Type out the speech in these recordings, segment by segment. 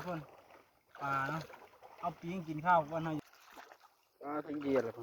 ຄົນ ປາເນາະ ເອົາປີ້ງກິນເຂົ້າກ່ອນເນາະ. ປາທັງເຢັນແລ້ວ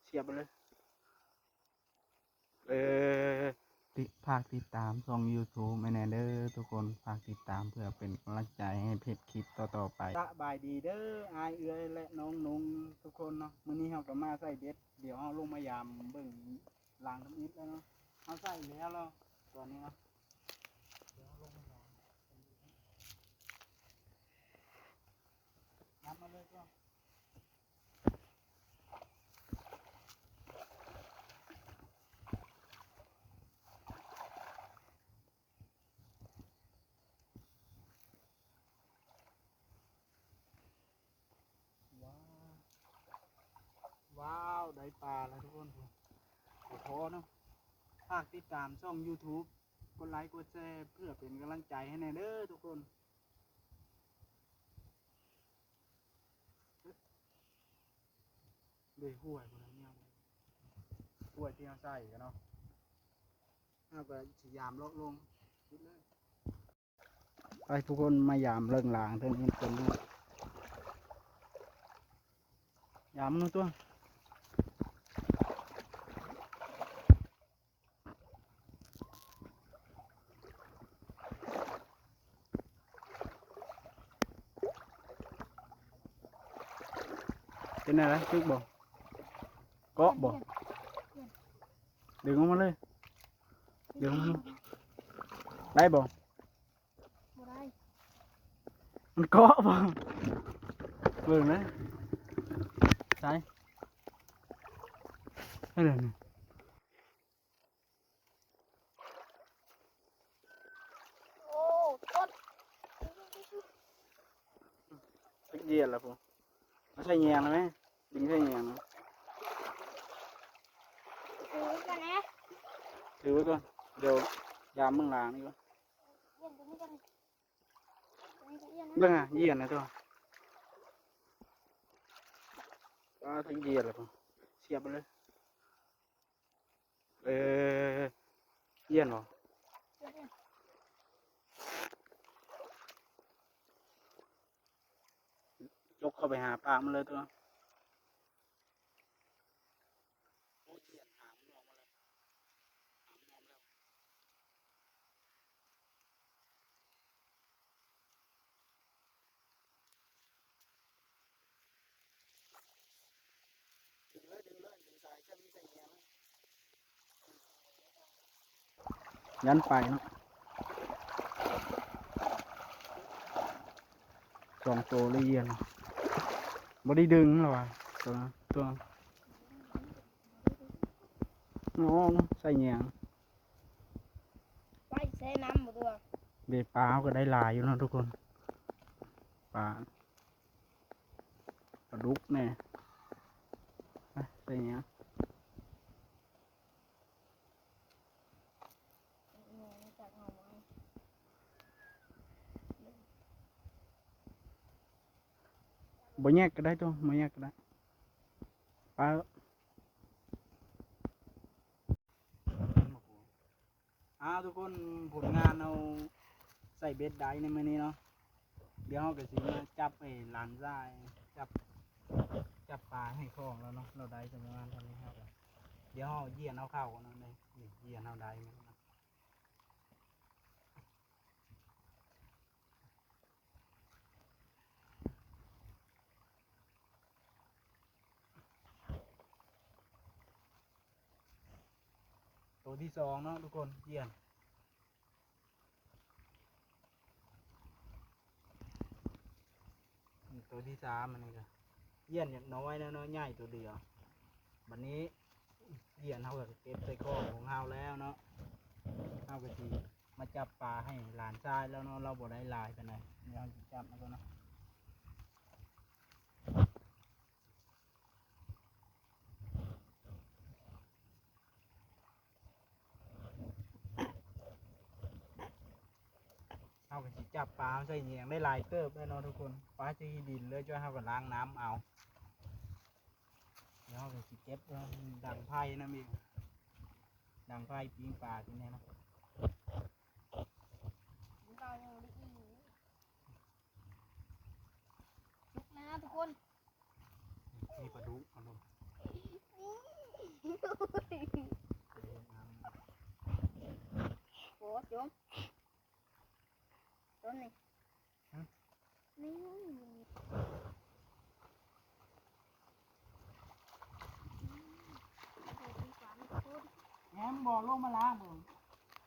ສຽບໄປເລີຍ. ເອີ ຕິ ຝາກຕິດຕາມຊ່ອງ YouTube ໃຫ້ແດ່ເດີທຸກຄົນ. ຝາກຕິດຕາມເພື່ອເປັນກຳລັງໃຈໃຫ້ເຮັດຄລິບຕໍ່ໆໄປ. ສະບາຍດີເດີ ອ້າຍເອື້ອຍ ແລະ ນ້ອງນຸ່ງທຸກຄົນເນາະ. ມື້ນີ້ເຮົາກໍມາໃສ່ເບັດ ດຽວເຮົາລົງມາຢາມເບິ່ງລາງທຳອິດແລ້ວເນາະ. ເຮົາໃສ່ແລ້ວ ແລ້ວຕອນນີ້ເນາະ. ດຽວເຮົາລົງມາຢາມ ຍັບມາເລີຍເຈົ້າ. ວ້າວ ວ້າວ ໄດ້ປາແລ້ວທຸກຄົນ. ຂໍໂທດເນາະ ຝາກຕິດຕາມຊ່ອງ YouTube ກົດໄລກົດແຊເພື່ອເປັນກຳລັງໃຈໃຫ້ແດ່ເດີທຸກຄົນ. ເດ້ຫ້ວຍພຸ້ນນະ ຫ້ວຍທີ່ເຮົາໃສ່ກັນເນາະ. ເຮົາກໍຊິຢາມເລາະລົງ ໄປທຸກຄົນ ມາຢາມເລິ້ງລາງເທິງນີ້ ເທິງນີ້ ຢາມມັນຕົວະ. ເປັນແນວໃດ? ຖືກບໍ່? ເກາະບໍ່? ດຶງອອກມາເລີຍ ດຶງອອກມາເລີຍ. ໄດ້ບໍ່? ບໍ່ໄດ້. ມັນເກາະບໍ່? ເບິ່ງນະ ໃສ່ ໃສ່ເລີຍນີ້. ໂອ້ ກົດ ເຢັນແລ້ວພຸ້ນ. ມາໃສ່ແຍງໄດ້ໄໝ? ດຶງໃສ່ແຍງນະ. ຖືໄວ້ກ່ອນແດ່ ຖືໄວ້ກ່ອນ ດຽວຢາມເບິ່ງລາງນີ້ກ່ອນ. ເບິ່ງຫາ ຢ້ຽນນະຕົວະ. ປາ ທັງຢ້ຽນແລ້ວ ສຽບໄປເລີຍ. ເອີ ຢ້ຽນບໍ່? ຈົກເຂົ້າໄປຫາປາກມັນເລີຍຕົວະ. ໂອ້ ຢ້ຽນຫາງມັນອອກມາແລ້ວ ຫາງມັນອອກມາແລ້ວ. ຢ້ານໄປເນາະ ສອງໂຕເລີຍຢ້ຽນ ບໍ່ໄດ້ດຶງແລ້ວວ່າ ຕົວ ຕົວ ເນາະ ໃສ່ແຍງ. ໄປແຊ່ນ້ຳບໍ່ຕົວະ. ເດ ປາເຮົາກໍໄດ້ຫຼາຍຢູ່ເນາະທຸກຄົນ ປາ ປາດຸກແດ່. ໄປ ໃສ່ຫຍັງ? ບໍ່ແຍກກໍໄດ້ຕົວະ ບໍ່ແຍກກໍໄດ້ ປາ. ອ້າວ ທຸກຄົນ ຜົນງານເຮົາໃສ່ເບັດໄດ້ໃນມື້ນີ້ເນາະ. ດຽວເຮົາກໍຊິມາຈັບໃຫ້ຫຼານຊາຍ ຈັບ ຈັບປາໃຫ້ຂອງລາວເນາະ. ລາວໄດ້ປະມານເທົ່ານີ້ ເຮົາກໍ ດຽວເຮົາຢ້ຽນເອົາເຂົ້າກ່ອນເນາະ. ນີ້ ນີ້ຢ້ຽນເຮົາໄດ້ມາແລ້ວເນາະ. ໂຕທີສອງເນາະທຸກຄົນ ຢ້ຽນ. ໂຕທີສາມ ອັນນີ້ກໍຢ້ຽນຢາກນ້ອຍເນາະ ນ້ອຍໃຫຍ່ໂຕດຽວ. ບັດນີ້ຢ້ຽນເຮົາກໍເກັບໃສ່ຂອງຂອງເຮົາແລ້ວເນາະ ເຮົາກໍຊິມາຈັບປາໃຫ້ຫຼານຊາຍລາວເນາະ. ລາວບໍ່ໄດ້ຫຼາຍປານໃດ ດຽວເຮົາຊິຈັບມາກ່ອນເນາະ. ເຮົາກໍຊິຈັບປາໃສ່ແຍງໄດ້ຫຼາຍເຕີບແລ້ວເນາະທຸກຄົນ. ປາຈະຂີ້ດິນເລີຍ ຈະເຮົາກໍລ້າງນ້ຳເອົາ. ດຽວເຮົາກໍຊິເກັບດັງໄຟນຳອີກ ດັງໄຟປີ້ງປາກິນແດ່ເນາະ. ປາຍັງບໍ່ໄດ້ອີ່. ต้นนี้ ฮะ นี่ แหมบ่ลงมาล้างบ่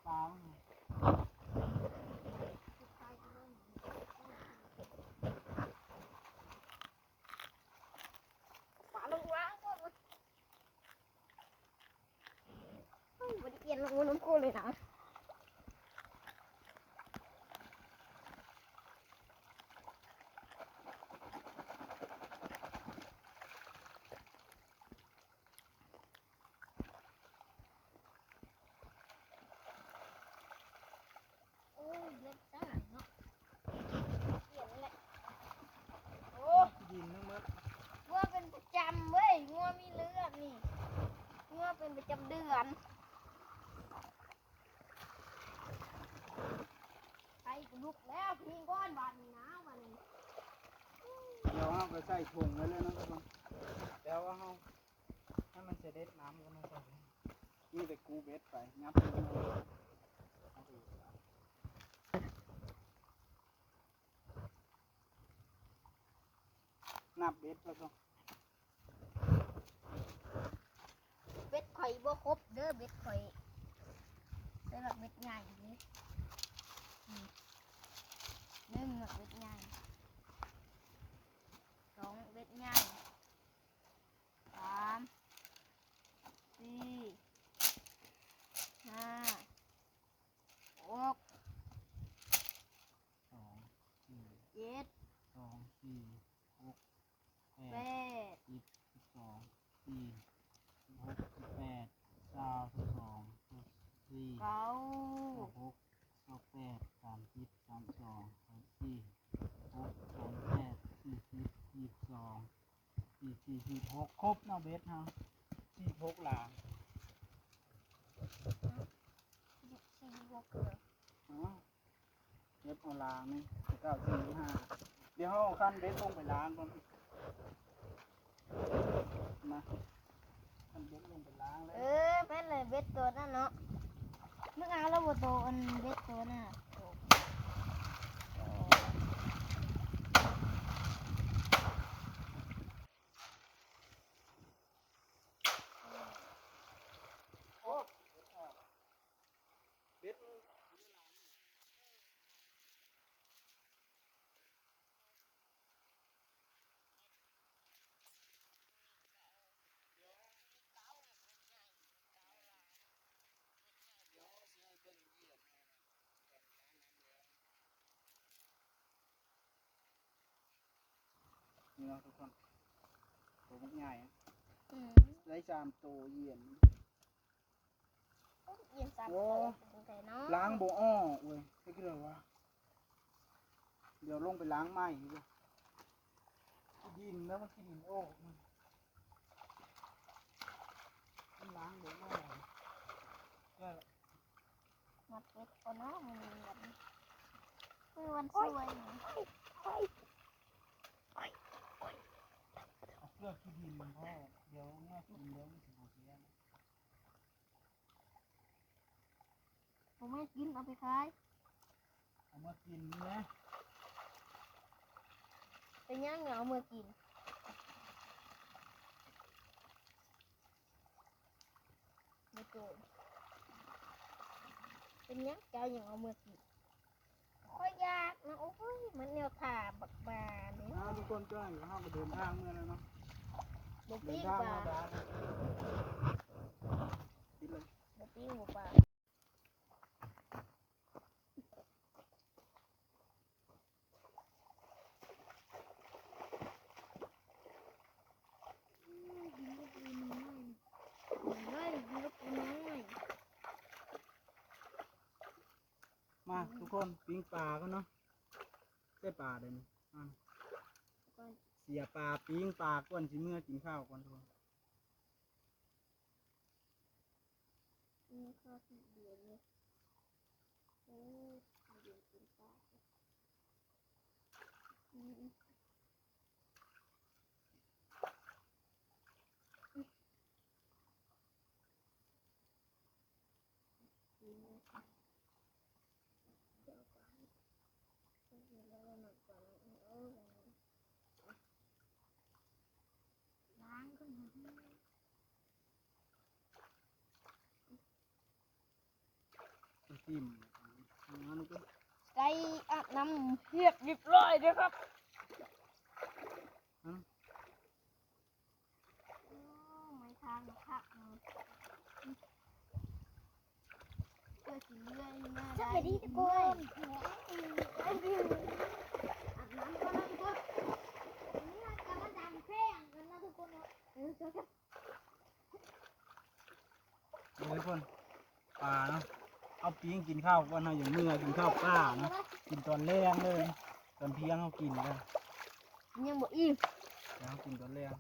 ปลามัน ปลาลงล้างบ่ เฮ้ย บ่ได้เอียนลงน้ำโคลนเลยนะ โอ้ย เดือดจังเนาะ เปลี่ยนแหละ โอ้ ขี้ดินทั้งหมด งัวเป็นประจำเว้ย งัวมีเลือดนี่ งัวเป็นประจำเดือน ไฟก็ลุกแล้ว พิงก้อนบาดนี้นะ บาดนี้ เดี๋ยวเราก็ใส่ถุงไว้เลยนะทุกคน เดี๋ยวว่าเรา ให้มันเสด็จน้ำก็มาใส่ มีแต่กูเบ็ดไป งับไปเลย นับเบ็ดแล้วก็ เบ็ดข่อยบ่ครบเด้อ เบ็ดข่อย แต่ว่าเบ็ดใหญ่นี่ นี่ หนึ่ง เบ็ดใหญ่ สอง เบ็ดใหญ่ สาม สี่ ห้า หก สอง สี่ เจ็ด สอง สี่ หก แปด แปด สิบ สิบสอง สี่ สิบหก สิบแปด ซาว ซาวสอง ซาวสี่ เก้า ซาวหก ซาวแปด สามสิบ สามสอง สามสี่ หก สามแปด สี่สิบ ยี่สิบสอง สี่สี่ สี่หก ครบเนาะเบ็ดเฮา สี่หกหลา สี่หกเหรอ อ๋อ เก็บเอาหลานี่ เก้าสี่ห้า เดี๋ยวเฮาเอาคันเบ็ดลงไปล้างก่อน มา คันเบ็ดลงไปล้างเลย เออ แม่นเลย เบ็ดตัวนั้นเนาะ มึงเอาแล้วบ่โต อันเบ็ดตัวน่ะ โอ้ เบ็ด นี่เนาะทุกคน ตัวบักใหญ่ อืม ได้สามตัวเหยียน โอ้ย เอียงสาม โอ้ ตัวเป็นจั่งใดเนาะ ล้างบ่ออกเว้ย เฮ็ดจั่งใดวะ เดี๋ยวลงไปล้างใหม่ดีกว่า ขี้ดินแล้วมันขี้ดินโอ้ มัน มันล้างบ่ออก ก็ มัดเบ็ดก่อนเนาะ มื้อนี้วัน มื้อวันซวยนี่ เอาเปลือกขี้ดินมันออก เดี๋ยวเมื่อกินแล้วมันสิบ่เสีย บ่แม่นกิน เอาไปขาย เอามากินนี่นะ เป็นหยังเอามากิน บ่โต เป็นหยังเจ้ายังเอามากิน ข้อยอยากนะ โอ้ย มันแนวถ่าบักบานี่ อ้าว ทุกคน จ้อย เฮาก็เดินทางเมือแล้วเนาะ บ่ปิ้งปลา เดินทางมาบ้าน กินเลย บ่ปิ้งบ่ปลา มาทุกคน ปิ้งปลาก่อนเนาะ ใส่ปลาเด้นี่ อ่า เสียปลา ปิ้งปลาก่อน สิเมือกินข้าวก่อนทุกคน อืม ข้าวสิเดือดเลย โอ้ เดือดเป็นปลา อืม อืม อืม ອີ່ມ ໄດ້ອາບນ້ຳຮຽບຮຽບຮ້ອຍເດີຄັບ. ອືມ ໂອ້ ໄມ້ທາງຄັກເນາະ ເພື່ອຊິເລື່ອຍມາໄດ້. ສະບາຍດີທຸກຄົນ ອາບນ້ຳກ່ອນເນາະທຸກຄົນ. ນີ້ເຮົາກະມາດຳແພງກັນເນາະທຸກຄົນເນາະ. ເອີ ເອີ ທຸກຄົນ ປາເນາະ ເອົາປີ້ງກິນເຂົ້າກ່ອນ ເຮົາຍັງເມືອກິນເຂົ້າປ່າເນາະ ກິນຕອນແລງເລີຍ ຕອນທ່ຽງເຮົາກິນແລ້ວ ຍັງບໍ່ອີ່ມ ດຽວເຮົາກິນຕອນແລງ.